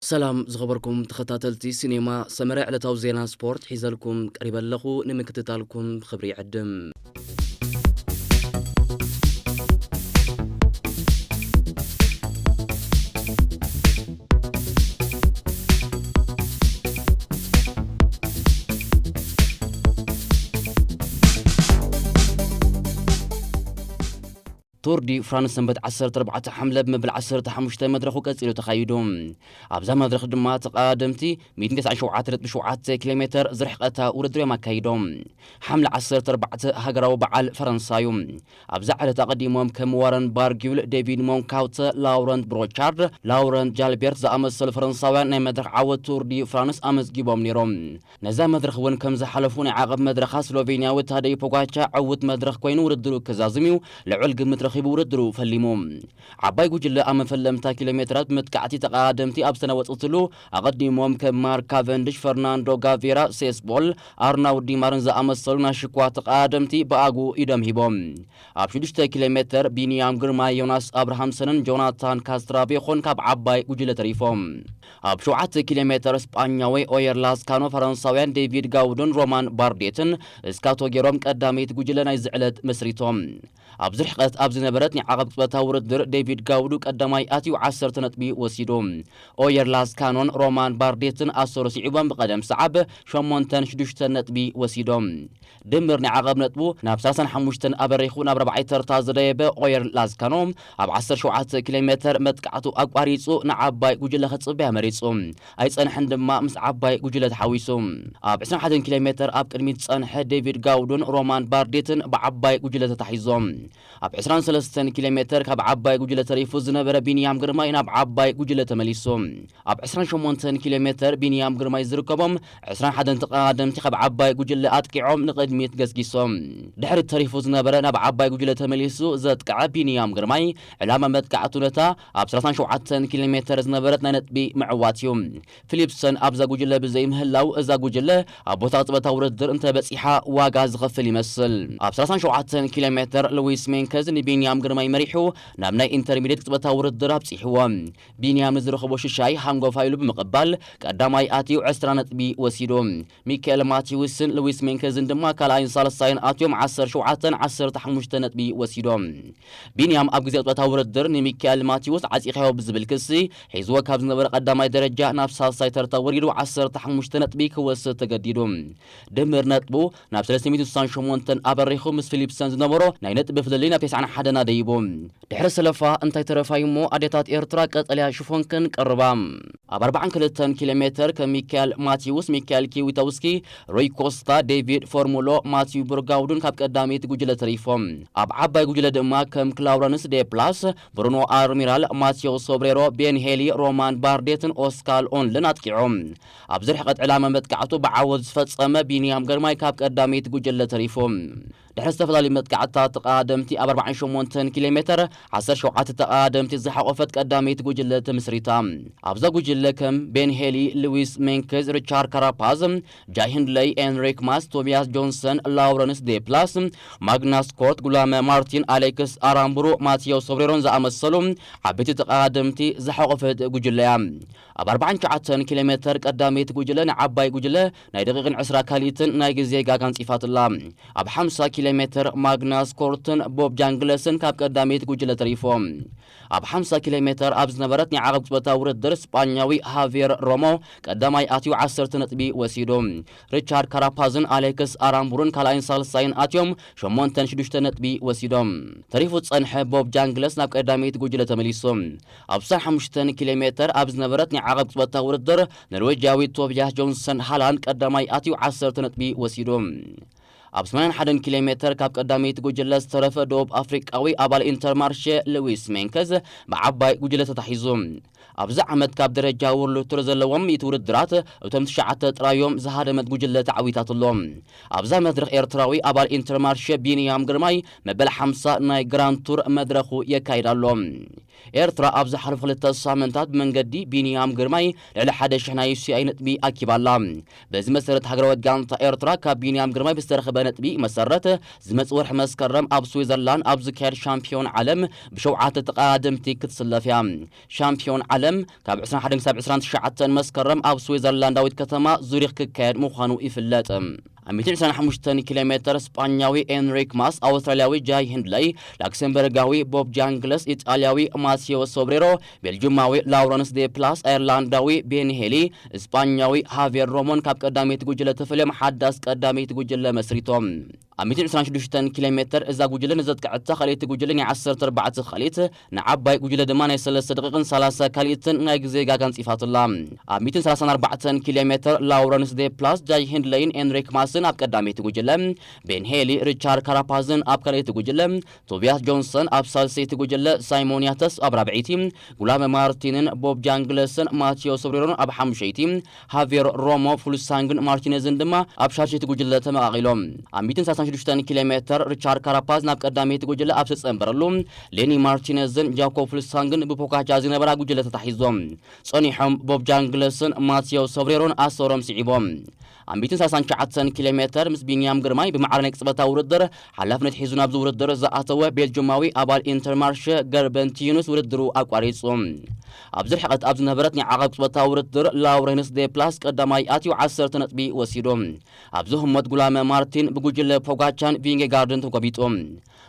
ሰላም ዝኸበርኩም ተኸታተልቲ ሲኔማ ሰመረ፣ ዕለታዊ ዜና ስፖርት ሒዘልኩም ቀሪበ ኣለኹ። ንምክትታልኩም ብኽብሪ ይዕድም። ቱር ዲ ፍራንስ ሰንበት ዓሰርተ ኣርባዕተ ሓምለ ብመበል ዓሰርተ ሓሙሽተ መድረኹ ቀጺሉ ተኻይዱ። ኣብዛ መድረኽ ድማ ተቐዳደምቲ ሚእትን ተስዓን ሸውዓተ ነጥቢ ሸውዓተ ኪሎ ሜተር ዝርሕቐታ ውድድር እዮም ኣካይዶም። ሓምለ ዓሰርተ ኣርባዕተ ሃገራዊ በዓል ፈረንሳ እዩ። ኣብዛ ዕለት ኣቐዲሞም ከም ዋረን ባርጊውል፣ ዴቪድ ሞንካውተ፣ ላውረንት ብሮቻርድ፣ ላውረንት ጃልቤርት ዝኣመሰሉ ፈረንሳውያን ናይ መድረኽ ዓወት ቱር ዲ ፍራንስ ኣመዝጊቦም ነይሮም። ነዛ መድረኽ እውን ከም ዝሓለፉ ናይ ዓቐብ መድረኻ ስሎቬንያዊ ታደይ ፖጋቻ ዕዉት መድረኽ ኮይኑ ውድድሩ ክዛዝም እዩ ልዑል ግምት ረኺቡ ውድድሩ ፈሊሙ። ዓባይ ጉጅለ ኣብ መፈለምታ ኪሎ ሜትራት ብመጥቃዕቲ ተቐዳደምቲ ኣብ ዝተነወፅትሉ ኣቐዲሞም ከም ማርክ ካቨንድሽ፣ ፈርናንዶ ጋቬራ፣ ሴስቦል፣ ኣርናውድ ዲማርን ዝኣመሰሉ ናይ ሽኳ ተቐዳደምቲ ብኣግኡ ኢዶም ሂቦም። ኣብ ሽዱሽተ ኪሎ ሜትር ቢንያም ግርማ፣ ዮናስ ኣብርሃምሰንን ጆናታን ካስትራቬኾን ካብ ዓባይ ጉጅለ ተሪፎም። ኣብ ሸውዓተ ኪሎ ሜትር ስጳኛዊ ኦየር ላስካኖ ፈረንሳውያን ዴቪድ ጋውድን ሮማን ባርዴትን እስካቶ ጌሮም ቀዳመይቲ ጉጅለ ናይዚ ዕለት መስሪቶም። ኣብዚ ርሕቀት ኣብ ዝነበረት ናይ ዓቐብ ቅጽበታዊ ውድድር ዴቪድ ጋውዱ ቀዳማይ ኣትዩ ዓሰርተ ነጥቢ ወሲዱ። ኦየር ላስካኖን ሮማን ባርዴትን ኣሰሩ ስዒቦም ብቐደም ሰዓብ ሸሞንተን ሽዱሽተን ነጥቢ ወሲዶም። ድምር ናይ ዓቐብ ነጥቡ ናብ ሰላሳን ሓሙሽተን ኣበሪኹ ናብ ራብዓይ ተርታ ዝደየበ ኦየር ላስካኖ ኣብ ዓሰርተ ሸውዓተ ኪሎ ሜተር መጥቃዕቱ ኣቋሪጹ ንዓባይ ጉጅለ ክጽበያ መሪጹ። ኣይጸንሐን ድማ ምስ ዓባይ ጉጅለ ተሓዊሱ። ኣብ ዕስራን ሓደን ኪሎ ሜተር ኣብ ቅድሚት ዝጸንሐ ዴቪድ ጋውዱን ሮማን ባርዴትን ብዓባይ ጉጅለ ተታሒዞም። ኣብ ዕስራን ሰለስተን ኪሎ ሜተር ካብ ዓባይ ጉጅለ ተሪፉ ዝነበረ ቢንያም ግርማይ ናብ ዓባይ ጉጅለ ተመሊሱ። ኣብ ዕስራን ሸሞንተን ኪሎ ሜተር ቢንያም ግርማይ ዝርከቦም ዕስራን ሓደን ተቐዳደምቲ ካብ ዓባይ ጉጅለ ኣጥቂዖም ንቕድሚት ገስጊሶም። ድሕሪ ተሪፉ ዝነበረ ናብ ዓባይ ጉጅለ ተመሊሱ ዘጥቅዐ ቢንያም ግርማይ ዕላማ መጥቃዕቱ ነታ ኣብ ሰላሳን ሸውዓተን ኪሎ ሜተር ዝነበረት ናይ ነጥቢ ምዕዋት እዩ። ፊሊፕሰን ኣብዛ ጉጅለ ብዘይምህላው እዛ ጉጅለ ኣብ ቦታ ቅጽበታዊ ውድድር እንተበጺሓ ዋጋ ዝኸፍል ይመስል። ኣብ ሰላሳን ሸውዓተን ኪሎ ሜተር ሉዊስ ሜንከዝ ንቢንያም ግርማይ መሪሑ ናብ ናይ ኢንተርሚዲየት ቅጽበታዊ ውድድር ኣብጺሕዎ። ቢንያም ዝረኸቦ ሽሻይ ሃንጎፋ ኢሉ ብምቕባል ቀዳማይ ኣትዩ ዕስራ ነጥቢ ወሲዱ። ሚካኤል ማቲውስን ሉዊስ ሜንከዝን ድማ ካልኣይን ሳልሳይን ኣትዮም ዓሰርተ ሸውዓተን ዓሰርተ ሓሙሽተ ነጥቢ ወሲዶም። ቢንያም ኣብ ግዜ ቅጽበታዊ ውድድር ንሚካኤል ማቲውስ ዓጺኻዮ ብዝብል ክሲ ሒዝዎ ካብ ዝነበረ ቀዳማይ ደረጃ ናብ ሳልሳይ ተርታ ወሪዱ ዓሰርተ ሓሙሽተ ነጥቢ ክወስድ ተገዲዱ። ድምር ነጥቡ ናብ ሰለስተ ሚእትን ስሳን ሸሞንተን ኣበሪኹ ምስ ፊሊፕሰን ዝነበሮ ናይ ነጥቢ ፍልልይ ናብ ተስዓን ሓደን ኣደይቡ። ድሕሪ ሰለፋ እንታይ ተረፋ እሞ ኣዴታት ኤርትራ ቀጠልያ ሽፎንክን ቀርባ። ኣብ ኣርባዓን ክልተን ኪሎ ሜተር ከም ሚካኤል ማቲውስ፣ ሚካኤል ኪዊታውስኪ፣ ሩይ ኮስታ፣ ዴቪድ ፎርሙሎ፣ ማቲው ብርጋውድን ካብ ቀዳመይቲ ጉጅለ ተሪፎም። ኣብ ዓባይ ጉጅለ ድማ ከም ክላውረንስ ዴፕላስ፣ ብሩኖ ኣርሚራል፣ ማቲዮ ሶብሬሮ፣ ቤን ሄሊ፣ ሮማን ባርዴትን ኦስካል ኦንልን ኣጥቂዖም። ኣብዚ ርሕቀት ዕላማ መጥቃዕቱ ብዓወት ዝፈጸመ ቢንያም ግርማይ ካብ ቀዳመይቲ ጉጅለ ተሪፉ። ድሕሪ ዝተፈላለዩ መጥቃዕትታት ተቐዳደምቲ ኣብ ኣርባዓን ሸሞንተን ኪሎ ሜተር ዓሰርተ ሸውዓተ ተቐዳደምቲ ዝሓቖፈት ቀዳመይቲ ጉጅለ ተመስሪታ። ኣብዛ ጉጅለ ከም ቤን ሄሊ፣ ሉዊስ ሜንክዝ፣ ሪቻርድ ካራፓዝ፣ ጃይ ሂንድለይ፣ ኤንሪክ ማስ፣ ቶቢያስ ጆንሰን፣ ላውረንስ ዴፕላስ፣ ማግናስ ኮርት፣ ጉላመ ማርቲን፣ ኣሌክስ ኣራምቡሩ፣ ማቲዮ ሶብሬሮን ዝኣመሰሉ ዓበይቲ ተቐዳደምቲ ዝሓቖፈት ጉጅለ እያ። ኣብ ኣርባዓን ትሽዓተን ኪሎ ሜተር ቀዳመይቲ ጉጅለ ንዓባይ ጉጅለ ናይ ደቂቕን ዕስራ ካልኢትን ናይ ግዜ ጋጋ ኣንጺፋትላ። ኣብ ሓምሳ ኪሎ ሜተር ማግናስ ኮርትን ቦብ ጃንግለስን ካብ ቀዳመይቲ ጉጅለ ተሪፎም። ኣብ ሓምሳ ኪሎ ሜተር ኣብ ዝነበረት ናይ ዓቐብ ቅጽበታዊ ውድድር ስጳኛዊ ሃቬር ሮሞ ቀዳማይ ኣትዩ ዓሰርተ ነጥቢ ወሲዱ። ሪቻርድ ካራፓዝን ኣሌክስ ኣራምቡርን ካልኣይን ሳልሳይን ኣትዮም ሸሞንተን ሽዱሽተ ነጥቢ ወሲዶም። ተሪፉ ዝጸንሐ ቦብ ጃንግለስ ናብ ቀዳመይቲ ጉጅለ ተመሊሱ። ኣብ ስሳን ሓሙሽተን ኪሎ ሜተር ኣብ ዝነበረት ናይ ዓቐብ ቅጽበታዊ ውድድር ኖርዌጃዊ ቶቢያስ ጆንሰን ሃላንድ ቀዳማይ ኣትዩ ዓሰርተ ነጥቢ ወሲዱ። ኣብ ሰማንያን ሓደን ኪሎ ሜተር ካብ ቀዳመይቲ ጉጅለ ዝተረፈ ደቡብ ኣፍሪቃዊ ኣባል ኢንተርማርሼ ሉዊስ ሜንከዝ ብዓባይ ጉጅለ ተታሒዙ። ኣብዚ ዓመት ካብ ደረጃ ወርልድ ቱር ዘለዎም ሚእቲ ውድድራት እቶም ትሽዓተ ጥራዮም ዝሃደመት ጉጅለ ተዓዊታትሎም። ኣብዛ መድረኽ ኤርትራዊ ኣባል ኢንተርማርሼ ቢንያም ግርማይ መበል ሓምሳ ናይ ግራንድ ቱር መድረኹ የካይድ ኣሎ። ኤርትራ ኣብ ዝሓለፉ ክልተ ሳምንታት ብመንገዲ ቢንያም ግርማይ ልዕሊ ሓደ ሽሕ ናይ ዩሲኣይ ነጥቢ ኣኪባ ኣላ። በዚ መሰረት ሃገራዊት ጋንታ ኤርትራ ካብ ቢንያም ግርማይ ብዝተረኸበ ነጥቢ መሰረት ዝመጽእ ወርሒ መስከረም ኣብ ስዊዘርላንድ ኣብ ዝካየድ ሻምፒዮን ዓለም ብሸውዓተ ተቐዳደምቲ ክትስለፍ እያ። ሻምፒዮን ዓለም ካብ ዕስራን ሓደን ክሳብ ዕስራን ትሽዓተን መስከረም ኣብ ስዊዘርላንዳዊት ከተማ ዙሪክ ክካየድ ምዃኑ ይፍለጥ። ኣብ ሚእትን ዕስራን ሓሙሽተን ኪሎ ሜትር ስጳኛዊ ኤንሪክ ማስ፣ ኣውስትራልያዊ ጃይ ሂንድለይ፣ ላክሰምበርጋዊ ቦብ ጃንግለስ፣ ኢጣልያዊ ማሲዮ ሶብሬሮ፣ ቤልጁማዊ ላውረንስ ዴ ፕላስ፣ ኣየርላንዳዊ ቤን ሄሊ፣ ስጳኛዊ ሃቬር ሮሞን ካብ ቀዳመይቲ ጉጅለ ተፈልዮም ሓዳስ ቀዳመይቲ ጉጅለ መስሪቶም። ኣብ ሚእትን ዕስራን ሽዱሽተን ኪሎ ሜትር እዛ ጉጅለ ንዘጥቅዐታ ካልኣይቲ ጉጅለ ናይ ዓሰርተ ኣርባዕተ ካልኢት፣ ንዓባይ ጉጅለ ድማ ናይ ሰለስተ ደቂቕን ሰላሳ ካልኢትን ናይ ግዜ ጋጋ ኣንጺፋትላ። ኣብ ሚእትን ሰላሳን ኣርባዕተን ኪሎ ሜትር ላውረንስ ዴ ፕላስ፣ ጃይ ሂንድለይን ኤንሪክ ማስን ኣብ ቀዳመይቲ ጉጅለ፣ ቤን ሄሊ፣ ሪቻርድ ካራፓዝን ኣብ ካልኣይቲ ጉጅለ፣ ቶቢያስ ጆንሰን ኣብ ሳልሰይቲ ጉጅለ፣ ሳይሞን ያተስ ኣብ ራብዐይቲ፣ ጉላመ ማርቲንን ቦብ ጃንግለስን ማቲዮ ሶብሬሮን ኣብ ሓሙሸይቲ፣ ሃቬር ሮሞ፣ ፉልሳንግን ማርቲኔዝን ድማ ኣብ ሻድሸይቲ ጉጅለ ተመቓቒሎም። ኣብ ሚእትን ሰላሳን ሽዱሽተን ኪሎ ሜትር ሪቻርድ ካራፓዝ ናብ ቀዳመይቲ ጉጅለ ኣብ ዝተጸንበረሉ፣ ሌኒ ማርቲኔዝን ጃኮብ ፉልሳንግን ብፖጋቻ ዝነበራ ጉጅለ ተታሒዞም ጸኒሖም። ቦብ ጃንግለስን ማቲዮ ሶብሬሮን ኣሰሮም ስዒቦም። ኣብ ሚእትን ሰላሳን ትሽዓተን ኪሎ ሜትር ምስ ቢንያም ግርማይ ብማዕረ ናይ ቅጽበታዊ ውድድር ሓላፍነት ሒዙ ናብዚ ውድድር ዝኣተወ ቤልጅማዊ ኣባል ኢንተርማርሸ ገርበንቲ ዩኑስ ውድድሩ ኣቋሪጹ። ኣብዚ ርሕቀት ኣብ ዝነበረት ናይ ዓቐብ ቅጽበታዊ ውድድር ላውረንስ ዴ ፕላስ ቀዳማይ ኣትዩ ዓሰርተ ነጥቢ ወሲዱ። ኣብዚ ህሞት ጉላመ ማርቲን ብጉጅለ ፖጋቻን ቪንጌጋርድን ተጎቢጡ።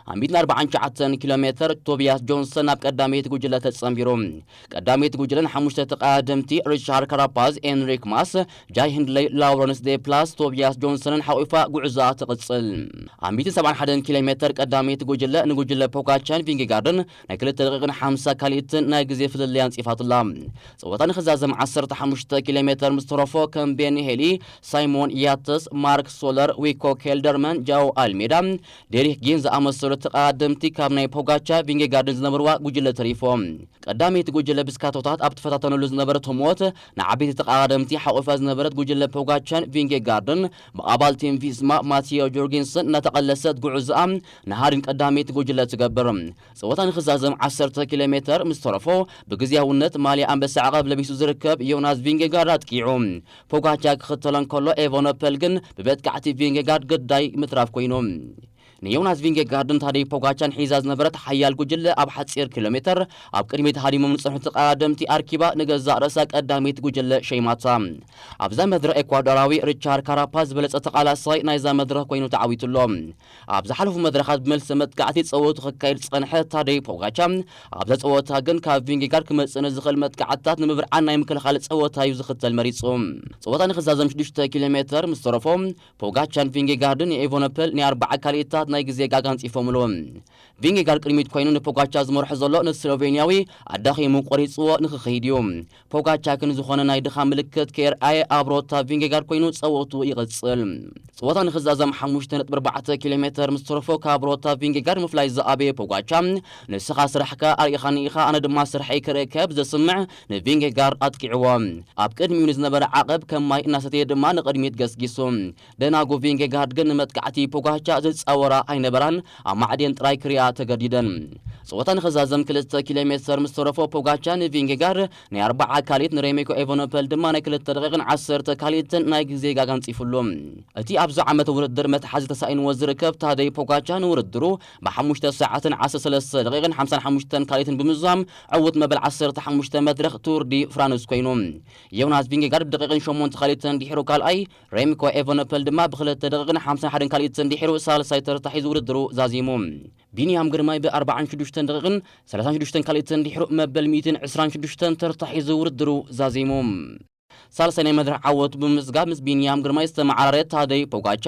ኣብ ሚእትን ኣርባዓን ትሽዓተን ኪሎ ሜትር ቶቢያስ ጆንሰን ናብ ቀዳመይቲ ጉጅለ ተጸንቢሩ። ቀዳመይቲ ጉጅለ ንሓሙሽተ ተቐዳደምቲ ሪቻርድ ካራፓዝ፣ ኤንሪክ ማስ፣ ጃይ ሂንድለይ፣ ላውረንስ ዴ ፕላስ፣ ቶቢያስ ጆንሰንን ሓቂፋ ጉዕዞኣ ትቕጽል። ኣብ ሚእትን ሰብዓን ሓደን ኪሎ ሜትር ቀዳመይቲ ጉጅለ ንጉጅለ ፖጋቻን ቪንጌጋርድን ናይ ክልተ ደቂቕን ሓምሳ ካልኢትን ናይ ግዜ ፍልልይ ኣንጺፋትላ። ጸወታ ንኽዛዘም ዓሰርተ ሓሙሽተ ኪሎ ሜትር ምስ ተረፎ ከም ቤን ሄሊ፣ ሳይሞን ያተስ፣ ማርክ ሶለር፣ ዊኮ ኬልደርመን፣ ጃኦ ኣልሜዳ፣ ዴሪክ ጊን ዝኣመሰሉ ተቐዳደምቲ ካብ ናይ ፖጋቻ ቪንጌጋርድን ዝነበርዋ ጉጅለ ተሪፎም። ቀዳመይቲ ጉጅለ ብስካቶታት ኣብ ትፈታተነሉ ዝነበረት ህሞት ንዓበይቲ ተቐዳደምቲ ሓቑፋ ዝነበረት ጉጅለ ፖጋቻን ቪንጌጋርድን ብኣባል ቲም ቪስማ ማቲዮ ጆርጊንሰን እናተቐለሰት ጉዕዞኣ ንሃድን ቀዳመይቲ ጉጅለ ትገብር። ጸወታ ንኽዛዘም ዓሰርተ ኪሎ ሜትር ምስ ተረፎ ብግዝያውነት ማልያ ኣንበሳ ዓቐብ ለቢሱ ዝርከብ ዮናስ ቪንጌጋርድ ኣጥቂዑ። ፖጋቻ ክኽተሎ እንከሎ ኤቨኖፐል ግን ብመጥቃዕቲ ቪንጌጋርድ ግዳይ ምትራፍ ኮይኑ። ንዮናስ ቪንጌጋርድን ታደይ ፖጋቻን ሒዛ ዝነበረት ሓያል ጉጅለ ኣብ ሓጺር ኪሎ ሜትር ኣብ ቅድሚት ሃዲሞም ንጸንሑ ተቐዳደምቲ ኣርኪባ ንገዛእ ርእሳ ቀዳመይቲ ጉጅለ ሸይማታ። ኣብዛ መድረኽ ኤኳዶራዊ ሪቻርድ ካራፓዝ ዝበለጸ ተቓላሳይ ናይዛ መድረኽ ኮይኑ ተዓዊቱ ኣሎ። ኣብ ዝሓለፉ መድረኻት ብመልሰ መጥቃዕቲ ጸወቱ ክካየድ ዝጸንሐ ታደይ ፖጋቻ ኣብዛ ጸወታ ግን ካብ ቪንጌጋርድ ክመጽእ ንዝኽእል መጥቃዕትታት ንምብርዓን ናይ ምክልኻል ጸወታ እዩ ዝኽተል መሪጹ። ጸወታ ንኽዛዘም ሽዱሽተ ኪሎ ሜትር ምስ ተረፎ ፖጋቻን ቪንጌጋርድን ንኤቨኖፐል ናይ ኣርባዓ ካልኢታት ናይ ግዜ ጋጋ ኣንጺፎምሉ። ቪንጌጋርድ ቅድሚት ኮይኑ ንፖጋቻ ዝመርሖ ዘሎ ንስሎቬንያዊ ኣዳኺሙ ቆሪጽዎ ንኽኸይድ እዩ። ፖጋቻ ግን ዝኾነ ናይ ድኻም ምልክት ከየርኣየ ኣብ ሮታ ቪንጌጋርድ ኮይኑ ጸወቱ ይቕጽል። ጸወታ ንኽዛዘም ሓሙሽተ ነጥቢ ኣርባዕተ ኪሎ ሜትር ምስ ተረፎ ካብ ሮታ ቪንጌጋርድ ምፍላይ ዝኣበየ ፖጋቻ፣ "ንስኻ ስራሕካ ኣርኢኻኒ ኢኻ፣ ኣነ ድማ ስርሐይ ክርእከብ" ዘስምዕ ንቪንጌጋርድ ኣጥቂዕዎ። ኣብ ቅድሚኡ ንዝነበረ ዓቐብ ከም ማይ እናሰተየ ድማ ንቕድሚት ገስጊሱ። ደናጉ ቪንጌጋርድ ግን ንመጥቃዕቲ ፖጋቻ ዝጻወራ ኣይነበራን፣ ኣብ ማዕዴን ጥራይ ክሪኣ ተገዲደን። ጸወታ ንኽዛዘም ክልተ ኪሎ ሜትር ምስ ተረፎ ፖጋቻ ንቪንጌጋርድ ናይ ኣርባዓ ካልኢት፣ ንሬሜኮ ኤቨኖፐል ድማ ናይ ክልተ ደቂቕን ዓሰርተ ካልኢትን ናይ ግዜ ጋጋ ኣንጺፉሉ። እቲ ኣብዚ ዓመተ ውድድር መትሓዚ ተሳኢንዎ ዝርከብ ታደይ ፖጋቻ ንውድድሩ ብሓሙሽተ ሰዓትን ዓሰርተ ሰለስተ ደቂቕን ሓምሳን ሓሙሽተን ካልኢትን ብምዝዛም ዕዉት መበል ዓሰርተ ሓሙሽተ መድረኽ ቱር ዲ ፍራንስ ኮይኑ። ዮናስ ቪንጌጋርድ ደቂቕን ሸሞንተ ካልኢትን ድሒሩ ካልኣይ፣ ሬምኮ ኤቨነፐል ድማ ብክልተ ደቂቕን ሓምሳን ሓደን ካልኢትን ድሒሩ ሳልሳይ ተርታ ሒዙ ውድድሩ ዛዚሙ። ቢንያም ግርማይ ብኣርባዓን ሽዱሽተን ደቂቕን ሰላሳን ሽዱሽተን ካልኢትን ድሒሩ መበል ሚእትን ዕስራን ሽዱሽተን ተርታ ሒዙ ውድድሩ ዛዚሙ። ሳልሳይ ናይ መድረኽ ዓወቱ ብምምዝጋብ ምስ ቢንያም ግርማይ ዝተመዓራረየ ታደይ ፖጋቻ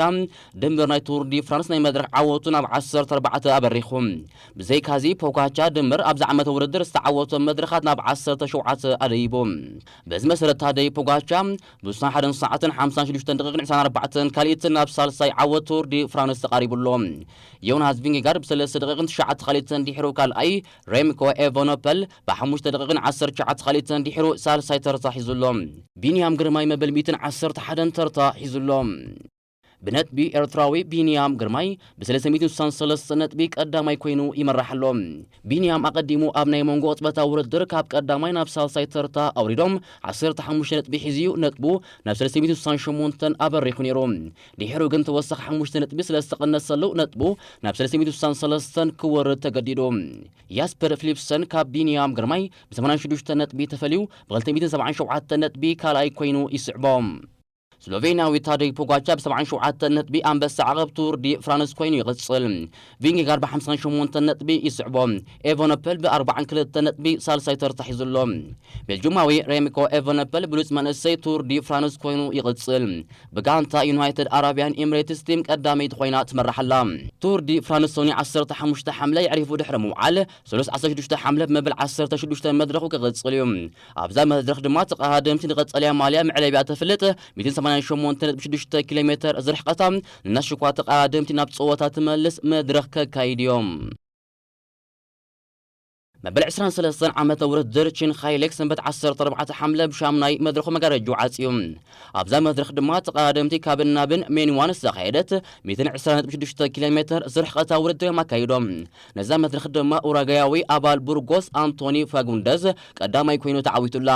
ድምር ናይ ቱር ዲ ፍራንስ ናይ መድረኽ ዓወቱ ናብ ዓሰርተ ኣርባዕተ ኣበሪኹ። ብዘይካዚ ፖጋቻ ድምር ኣብዚ ዓመተ ውድድር ዝተዓወቶም መድረኻት ናብ ዓሰርተ ሸውዓተ ኣደይቡ። በዚ መሰረት ታደይ ፖጋቻ ብስሳን ሓደን ሰዓትን ሓምሳን ሽዱሽተን ደቂቕን ዕስራን ኣርባዕተን ካልኢትን ናብ ሳልሳይ ዓወት ቱር ዲ ፍራንስ ተቓሪቡ ኣሎ። ዮናስ ቪንጌጋርድ ብሰለስተ ደቂቕን ትሽዓተ ካልኢትን ድሒሩ ካልኣይ፣ ሬምኮ ኤቨኖፐል ብሓሙሽተ ደቂቕን ዓሰርተ ትሽዓተ ካልኢትን ድሒሩ ሳልሳይ ተርታ ሒዙ ኣሎ። ቢንያም ግርማይ መበል ሚእትን ዓሰርተ ሓደን ተርታ ሒዙ ኣሎ። ብነጥቢ ኤርትራዊ ቢንያም ግርማይ ብ ሰለስተ ሚእትን ስሳን ሰለስተ ነጥቢ ቀዳማይ ኮይኑ ይመራሕ ኣሎ። ቢንያም ኣቐዲሙ ኣብ ናይ መንጎ ቅጽበታዊ ውድድር ካብ ቀዳማይ ናብ ሳልሳይ ተርታ ኣውሪዶም ዓሰርተ ሓሙሽተ ነጥቢ ሒዙ ነጥቡ ናብ ሰለስተ ሚእትን ስሳን ሸሞንተን ኣበሪኹ ነይሩ። ድሒሩ ግን ተወሳኺ ሓሙሽተ ነጥቢ ስለ ዝተቐነሰሉ ነጥቡ ናብ ሰለስተ ሚእትን ስሳን ሰለስተን ክወርድ ተገዲዱ። ያስፐር ፊሊፕሰን ካብ ቢንያም ግርማይ ብ ሰማንያን ሽዱሽተ ነጥቢ ተፈልዩ ብ ክልተ ሚእትን ሰብዓን ሸውዓተን ነጥቢ ካልኣይ ኮይኑ ይስዕቦ። ስሎቬንያዊ ታደይ ፖጋቻ ብ ሰብዓን ሸውዓተን ነጥቢ ኣንበሳ ዓቐብ ቱር ዲ ፍራንስ ኮይኑ ይቕጽል። ቪንጌጋርድ ብ ሓምሳን ሸሞንተን ነጥቢ ይስዕቦ። ኤቨነፐል ብ ኣርባዓን ክልተን ነጥቢ ሳልሳይ ተርታ ሒዙ ኣሎ። ቤልጁማዊ ሬምኮ ኤቨነፐል ብሉጽ መንእሰይ ቱር ዲ ፍራንስ ኮይኑ ይቕጽል። ብጋንታ ዩናይትድ ኣረብያን ኤምሬትስ ቲም ቀዳመይቲ ኮይና ትመርሕ ኣላ። ቱር ዲ ፍራንስ ሰኑይ ዓሰርተ ሓሙሽተ ሓምለ የዕሪፉ ድሕሪ ምውዓል፣ ሰሉስ ዓሰርተ ሽዱሽተ ሓምለ ብመበል ዓሰርተ ሽዱሽተ መድረኹ ክቕጽል እዩ። ኣብዛ መድረኽ ድማ ተቐዳደምቲ ንቐጸልያ ማልያ መዕለቢያ ተፍልጥ ሚእትን ሰማንያን ሸሞንተ ነጥቢ ሽዱሽተ ኪሎ ሜተር ዝርሕቐታ ንናሽኳ ተቐዳደምቲ ናብ ጸወታ ትመልስ መድረኽ ከካይድ እዮም። መበል ዕስራን ሰለስተን ዓመተ ውድድር ቺን ሃይሌክ ሰንበት ዓሰርተ ኣርባዕተ ሓምለ ብሻምናይ መድረኹ መጋረጅኡ ዓጽዩ። ኣብዛ መድረኽ ድማ ተቐዳደምቲ ካብን ናብን ሜንዋን ዝተኻየደት ሚእትን ዕስራን ነጥቢ ሽዱሽተ ኪሎ ሜተር ዝርሕቐታ ውድድር እዮም ኣካይዶም። ነዛ መድረኽ ድማ ኡራጋያዊ ኣባል ቡርጎስ ኣንቶኒ ፋጉንደዝ ቀዳማይ ኮይኑ ተዓዊቱላ።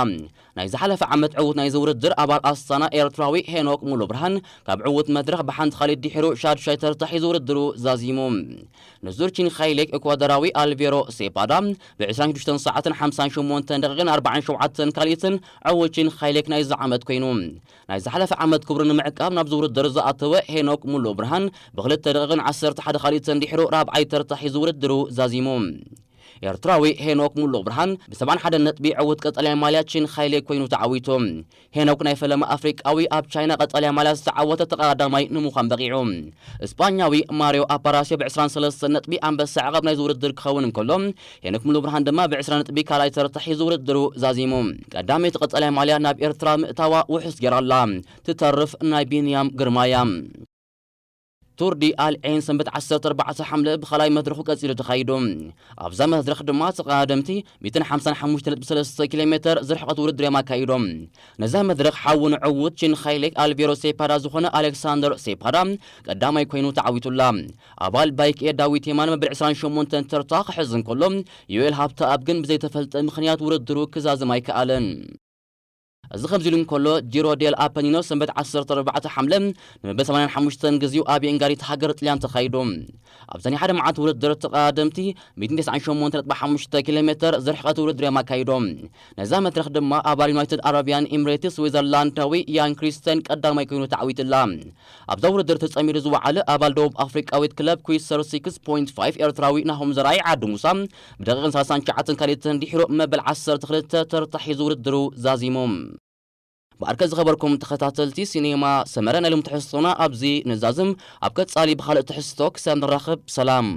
ናይ ዝሓለፈ ዓመት ዕዉት ናይዚ ውድድር ኣባል ኣስታና ኤርትራዊ ሄኖክ ሙሉ ብርሃን ካብ ዕዉት መድረኽ ብሓንቲ ካሊት ድሒሩ ሻድሻይ ተርታ ሒዙ ውድድሩ ዛዚሙ። ንዙር ቺን ሃይሌክ ኤኳዶራዊ ኣልቬሮ ሴፓዳ ብ ዕስራን ሽዱሽተን ሰዓትን ሓምሳን ሸሞንተን ደቂቕን ኣርባዓን ሸውዓተን ካሊትን ዕዉት ቺን ሃይሌክ ናይዚ ዓመት ኮይኑ። ናይ ዝሓለፈ ዓመት ክብሩ ንምዕቃብ ናብዚ ውድድር ዝኣተወ ሄኖክ ሙሉ ብርሃን ብክልተ ደቂቕን ዓሰርተ ሓደ ካሊትን ድሒሩ ራብዓይ ተርታ ሒዙ ውድድሩ ዛዚሙ። ኤርትራዊ ሄኖክ ሙሉ ብርሃን ብ ሰብዓን ሓደን ነጥቢ ዕዉት ቀጠልያ ማልያ ቺን ሃይሌክ ኮይኑ ተዓዊቱ። ሄኖክ ናይ ፈለማ ኣፍሪቃዊ ኣብ ቻይና ቀጠልያ ማልያ ዝተዓወተ ተቐዳዳማይ ንምዃን በቒዑ። እስጳኛዊ ማሪዮ ኣፓራሲዮ ብ ዕስራን ሰለስተን ነጥቢ ኣንበሳ ዓቐብ ናይዚ ውድድር ክኸውን እንከሎ፣ ሄኖክ ሙሉ ብርሃን ድማ ብ ዕስራ ነጥቢ ካልኣይ ተርታ ሒዙ ውድድሩ ዛዚሙ። ቀዳመይቲ ቀጠልያ ማልያ ናብ ኤርትራ ምእታዋ ውሑስ ገይራ ኣላ። ትተርፍ ናይ ቢንያም ግርማ እያ። ቱር ዲ ኣል ዔን ሰንበት ዓሰርተ ኣርባዕተ ሓምለ ብኻልኣይ መድረኹ ቀጺሉ ተኻይዱ። ኣብዛ መድረኽ ድማ ተቐዳደምቲ ሚእትን ሓምሳን ሓሙሽተ ነጥቢ ሰለስተ ኪሎ ሜተር ዝርሕቐት ውድድር እዮም ኣካይዶም። ነዛ መድረኽ ሓው ንዕዉት ቺን ሃይሌክ ኣልቬሮ ሴፓዳ ዝኾነ ኣሌክሳንደር ሴፓዳ ቀዳማይ ኮይኑ ተዓዊቱላ። ኣባል ባይክ ኤ ዳዊት የማነ መበል ዕስራን ሸሞንተን ተርታ ክሕዝ እንከሎ፣ ዮኤል ሃብተኣብ ግን ብዘይተፈልጠ ምኽንያት ውድድሩ ክዛዝም ኣይከኣለን። እዚ ከምዚ ኢሉ እንከሎ፣ ጂሮ ዴል ኣፐኒኖ ሰንበት ዓሰርተ ኣርባዕተ ሓምለ ንመበል ሰማንያን ሓሙሽተን ግዜኡ ኣብ የንጋሪት ሃገር ጥልያን ተኻይዱ። ኣብዛ ናይ ሓደ መዓልቲ ውድድር ተቐዳደምቲ ሚእትን ተስዓን ሸሞንተ ነጥቢ ሓሙሽተ ኪሎ ሜተር ዝርሕቐት ውድድር እዮም ኣካይዶም። ነዛ መድረኽ ድማ ኣባል ዩናይትድ ኣረብያን ኤምሬትስ ስዊዘርላንዳዊ ያን ክሪስተን ቀዳማይ ኮይኑ ተዓዊትላ። ኣብዛ ውድድር ተጸሚዱ ዝወዓለ ኣባል ደቡብ ኣፍሪቃዊት ክለብ ኩይሰር ሲክስ ፖይንት ፋይቭ ኤርትራዊ ናሆም ዘርኣይ ዓዲ ሙሳ ብደቂቕን ሰላሳን ትሽዓተን ካልኢትን ድሒሩ መበል ዓሰርተ ክልተ ተርታ ሒዙ ውድድሩ ዛዚሙ። ብኣርከ ዝኸበርኩም ተኸታተልቲ ሲኔማ ሰመረ፣ ናይ ሎም ትሕዝቶና ኣብዚ ንዛዝም። ኣብ ቀጻሊ ብኻልእ ትሕዝቶ ክሳብ ንራኸብ ሰላም።